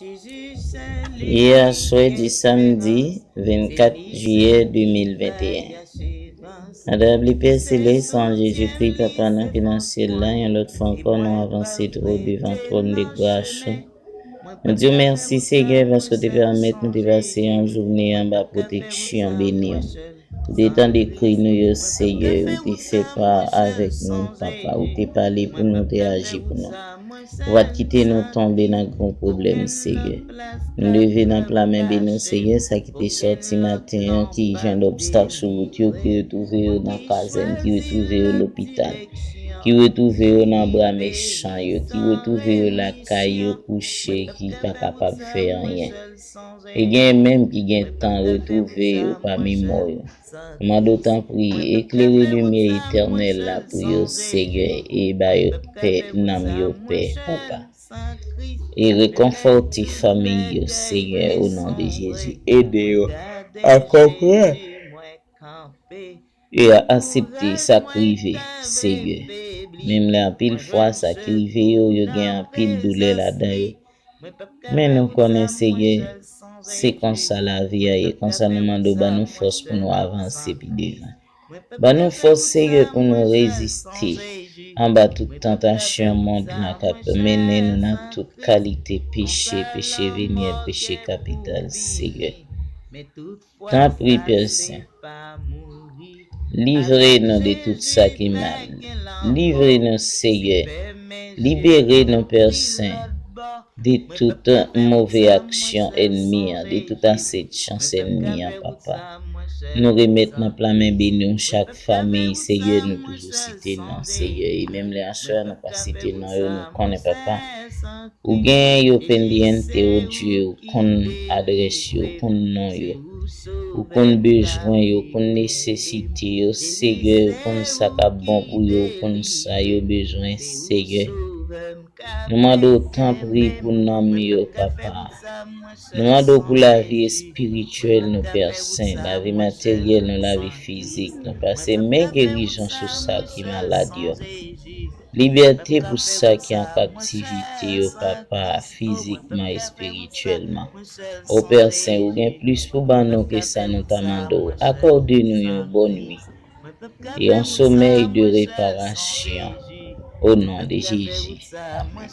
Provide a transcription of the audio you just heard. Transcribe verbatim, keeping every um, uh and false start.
Yè aswè di samdi vennkat jiyè de mil venteyen. Adorable Pè Selès, an Jezikri, Papa nou ki nan syèl la, yon lòt fwa ankò, nou avanse twò devan twòn de gras ou. Nou di w mèsi, Senyè, paske w te pèmèt nou te pase yon jounen anba pwoteksyon beni w. Ou te tande kri nou yo, Senyè, ou te fè pa avèk nou, Papa. Ou te pale pou nou, ou te aji pou nou. Ou pa t kite nou tonbe nan gwo pwoblèm, Senyè. Nou leve nan pla men beni w, Senyè, sa ki te sòti maten an, ki jwenn obstak sou wout yo, ki retwouve yo nan kazèn, ki retwouve yo lopital, ki retwouve yo nan bra mechan yo, ki retwouve yo lakay yo kouche, ki pa kapab fè anyen. E gen menm ki gen tan retwouve yo pami mò yo. Mande w tanpri, eklere limyè etènèl la pou yo, Senyè, e ba yo pè, nanm yo pè, Papa. E rekonfòte fanmi yo, Senyè, o non de Jezi. Ede yo a konprann e a aksepte sa k rive, Senyè. Menm lè anpil fwa sa k rive yo, yo gen anpil doulè ladan yo. Men nou konnen, Senyè, se konsa lavi a ye. Konsa nou mande w ban nou fòs pou nou avanse pi devan. Ban nou fòs, Senyè, pou nou reziste anba tout tantasyon mond lan k ap mennen nou nan tout kalite peche, peche venyèl, peche kapital, Senyè. Tanpri, Pè Sen, livre nou de tout sa ki mal. Livre nou, Senyè. Libere nou, Pè Sen, de tout move aksyon ènmi an, de tout asetyans ènmi an, Papa. Nou remèt nan pla men beni w chak fanmi, Senyè, nou toujou site non, Senyè. E menm lè aswè a nou pa site non yo, nou konnen, Papa, ou gen yo pendyente, o Dye, ou konn adrès yo, ou konn non yo, ou konn bezwen yo, ou konn nesesite yo, Senyè, ou konn sa k ap bon pou yo, ou konn sa yo bezwen, Senyè. Nou mande w tanpri pou nanm yo, Papa. Nou mande w pou lavi espirityèl nou, Pè Sen, lavi materyèl nou, lavi fizik nou. Pase men gerizon sou sa ki malad yo. Libète pou sa ki an kaptivite yo, Papa, fizikman, espirityèlman. O Pè Sen, ou gen plis pou ban nou ke sa nou ta mande w. Akòde nou yon bòn nwi e yon somèy de reparasyon. O non de Jezi. Amèn.